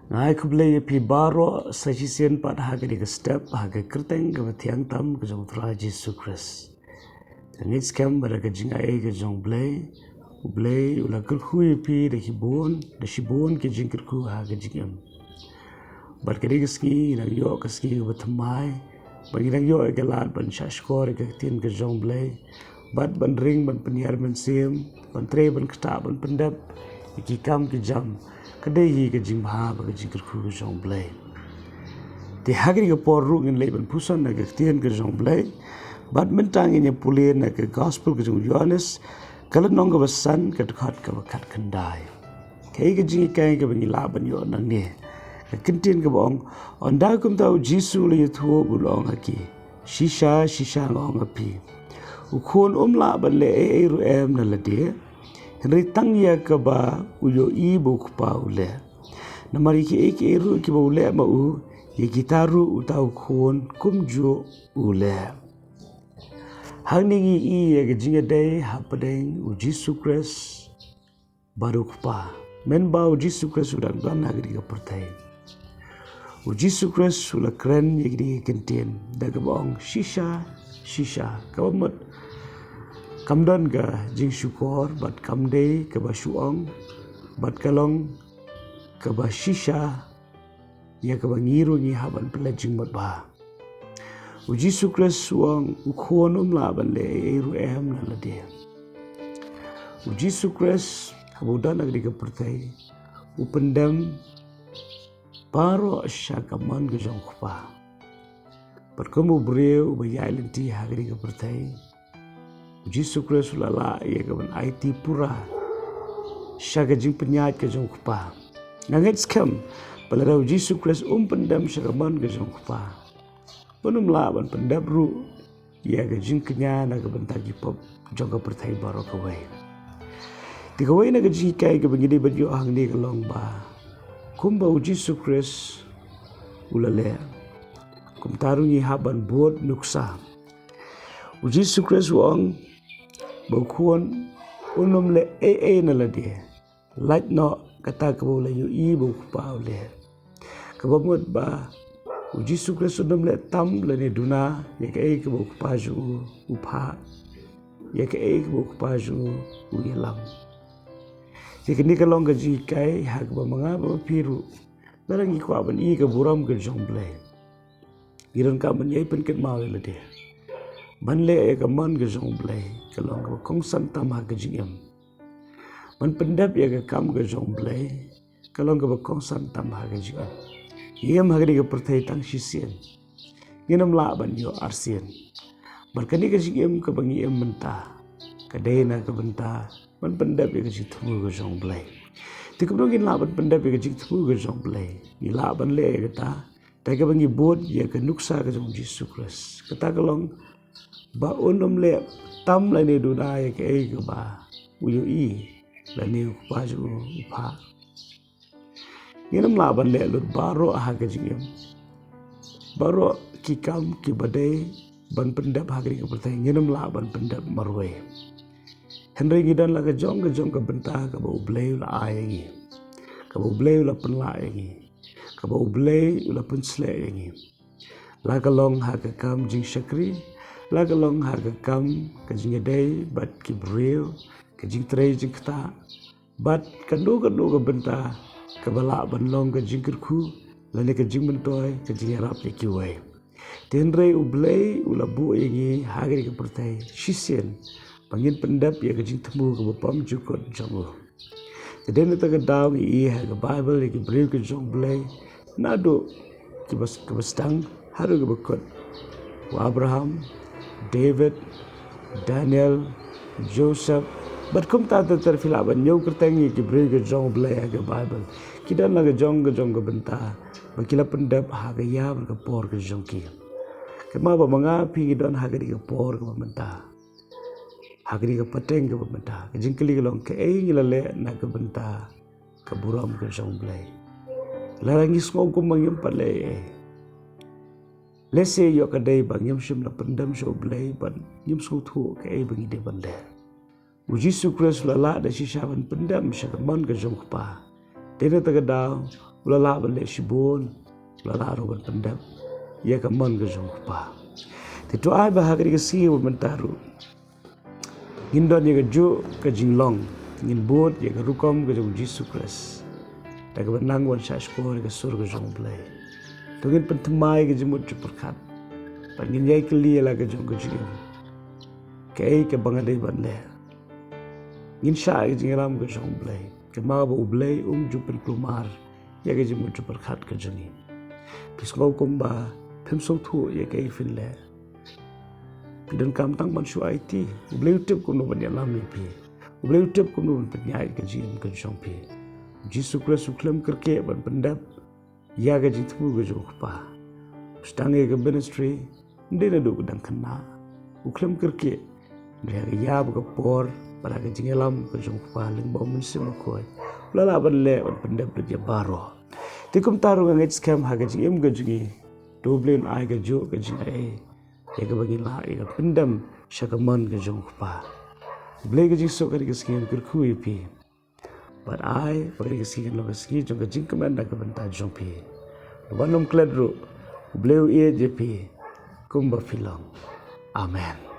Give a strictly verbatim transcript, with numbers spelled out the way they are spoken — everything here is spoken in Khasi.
Nga ai khublei ïa phi baroh sa shisien pat ha kane ka step ha ka kyrteng kaba thiang tam ka jong U Trai Jisu Khrist. Nga ngeit skhem ba da ka jingai ka jong U Blei, U Blei u la kyrkhu ïa phi da shibun, da shibun ki jingkyrkhu ha ka jingim. Bad kane ka sngi ngi dang ïoh ka sngi kaba thymmai, ba ngi dang ïoh ïa ka lad ban shahshkor ïa ka ktien ka jong U Blei, bad ban ring ban pynïar mynsiem, ban trei ban ktah ban pyndep ïa ki kam ki jam, ka dei hi ka jingbha bad ka jingkyrkhu ka jong U Blei. Te ha kane ka por ruh ngin leit ban puson na ka ktien ka jong U Blei, bad mynta ngin ïa pule na ka gospel ka jong u Ïohannes, ka lynnong kaba san, ka dkhot kaba khatkhyndai. Kaei ka jinghikai kaba ngi lah ban ïoh nangne? Ka kyntien kaba ong, ynda kumta u Jisu u la ïathuh bad u la ong ha ki, shisha shisha nga ong ha phi, u khun um lah ban leh ei ei ruh em na lade, hynrei tang ïa kaba u ïohi ba u kpa u leh. Namar ïa kiei kiei ruh kiba u leh ma u, ïa kita ruh uta u khun kumjuh u leh. Hangne ngi i ïa ka jingïadei hapdeng u Jisu Khrist bad u kpa. Mynba u Jisu Khrist u dang don ha kane ka pyrthei, u Jisu Khrist u la kren ïa kane ka kyntien da kaba ong shisha shisha, kaba mut kam don ka jingshukor bad kam dei kaba shu ong, bad ka long kaba shisha ïa kaba ngi ruh ngi hap ban pynleit jingmut bha. U Jisu Khrist u ong u khun um lah ban leh ei ei ruh em na lade. U Jisu Khrist haba u don ha kane ka pyrthei, u pyndem baroh sha ka mon ka jong u kpa. Bad kum u briew uba ïaid lynti ha kane ka pyrthei, u Jisu Khrist u la lah ïa ka ban aiti pura sha ka jingpynïaid ka jong u kpa. Nga ngeit skhem ba lada u Jisu Khrist um pyndem sha ka mon ka jong u kpa, un ym lah ban pyndep ruh ïa ka jingkñia na ka bynta ki pop jong ka pyrthei baroh kawei. Te kawei na ka jinghikai kaba ngi dei ban ïoh hangne ka long ba kumba u Jisu Khrist u la leh, kumta ruh ngi hap ban bud nuksa. U Jisu Khrist u ong ba u khun un ym leh ei ei na lade, lait noh kata kaba u la ïohi ba u kpa u leh. Kaba mut ba u Jisu Khrist un ym leh tam lane duna ïa kaei kaba u kpa jong u u phah, ïa kaei kaba u kpa jong u u ïalam. Te kane ka long ka jinghikai ha kaba ma nga bad ma phi ruh, lada ngi kwah ban i ka burom ka jong u Blei, ngi donkam ban ïai pynkynmaw ïa lade. Ban leh ïa ka mon ka jong u Blei ka long kaba kongsan tam ha ka jingim. Ban pyndep ïa ka kam ka jong u Blei ka long kaba kongsan tam ha ka jingim. Ngi im ha kane ka pyrthei tang shisien, ngin ym lah ban ïoh arsien. Bad kane ka jingim kaba ngi im mynta ka dei na ka bynta ban pyndep ïa ka jingthmu ka jong u Blei. Te kumno ngin lah ban pyndep ïa ka jingthmu ka jong u Blei? Ngi lah ban leh ïa kata da kaba ngi bud ïa ka nuksa ka jong u Jisu Khrist. Kata ka long ba un ym leh tam lane duna ïa kaei kaba u ïohi lane u kpa jong u u phah. Ngin ym lah ban leh lut baroh ha ka jingim. Baroh ki kam kiba dei ban pyndep ha kane ka pyrthei ngin ym lah ban pyndep marwei. Hynrei ngi don la ka jong ka jong ka bynta kaba u Blei u la ai ïa ngi, kaba u Blei u la pynlah ïa ngi, kaba u Blei u la pynsleh ïa ngi. La ka long ha ka kam jingshakri, la ka long ha ka kam ka jingïadei bad ki briew, ka jingtrei jingktah, bad kano kano ka bynta kaba lah ban long ka jingkyrkhu lane ka jingmyntoi, ka jingïarap ïa kiwei. Te hynrei u Blei u la buh ïa ngi ha kane ka pyrthei shisien ba ngin pyndep ïa ka jingthmu kaba pom jukut jong u. Te dei na kata ka daw ngi i ha ka Baibl ïa ki briew ki jong u Blei, naduh kiba, kiba sdang haduh kiba kut, u Abraham, David, Daniel, Joseph, bad kumta ter ter. Phi lah ban ñiew kyrteng ïa ki briew ki jong u Blei ha ka Baibl. Ki don la ka jong ka jong ka bynta ba ki la pyndep ha ka ïa bad ka por ka jong ki. Kynmaw ba ma nga phi ngi don ha kane ka por kaba mynta, ha kane ka pateng kaba mynta. Ka jingkylli ka long, kaei ngi la leh na ka bynta ka burom ka jong u Blei? Lada ngi sngew kumba ngim pat leh ei ei, lehse ïoh ka dei ba ngim shym la pyndem sha u Blei bad ngim sngewthuh kaei ba ngi dei ban leh. U Jisu Khrist u la lah da shisha ban pyndem sha ka mon ka jong u Kpa. Te na kata ka daw u la lah ban leh shibun, u la lah ruh ban pyndep ïa ka mon ka jong u Kpa. Te to ai ba ha kane ka sngi ba mynta ruh ngin don ïa kajuh ka jinglong, ngin bud ïa ka rukom ka jong u Jisu Khrist da kaba nang ban shah shkor ïa ka sur ka jong u Blei. To ngin pynthymmai ka jingmut jingpyrkhat bad ngin ïai kylli ïa la ka jong ka jingim, kaei kaba nga dei ban leh. Ngin shah ïa ka jingïalam ka jong u Blei, kynmaw ba u Blei um ju pynkulmar ïa ka jingmut jingpyrkhat ka jong ngi. Phi sngew kumba phim sngewthuh ïa kaei phin leh, phi donkam tang ban shu aiti. U Blei u tip kumno ban ïalam ïa phi. U Blei u tip kumno ban pynïaid ka jingim ka jong phi. U Jisu Khrist u khlem kyrkieh ban pyndep ïa ka jingthmu ka jong u Kpa. U sdang ïa ka ministry ym dei naduh ka dang khynnah. U khlem kyrkieh, hynrei ha ka ïa ba ka por bad ha ka jingïalam ka jong u Kpa lyngba u Mynsiem Bakhuid, u la lah ban leh ban pyndep lut ïa baroh. Te kumta ruh nga ngeit skhem ha ka jingim ka jong ngi, to u Blei un ai kajuh ka jingaiei ïa kaba ngin lah ïa ka pyndem sha ka mon ka jong u Kpa. U Blei ka jingsuk ha kane ka sngi un kyrkhu ïa phi. Bad ai ba kane ka sngi kan long ka sngi jong ka jingkmen na ka bynta jong phi. Wan ym klet ruh, u Blei u ïeit ïa phi kumba phi long. Amen.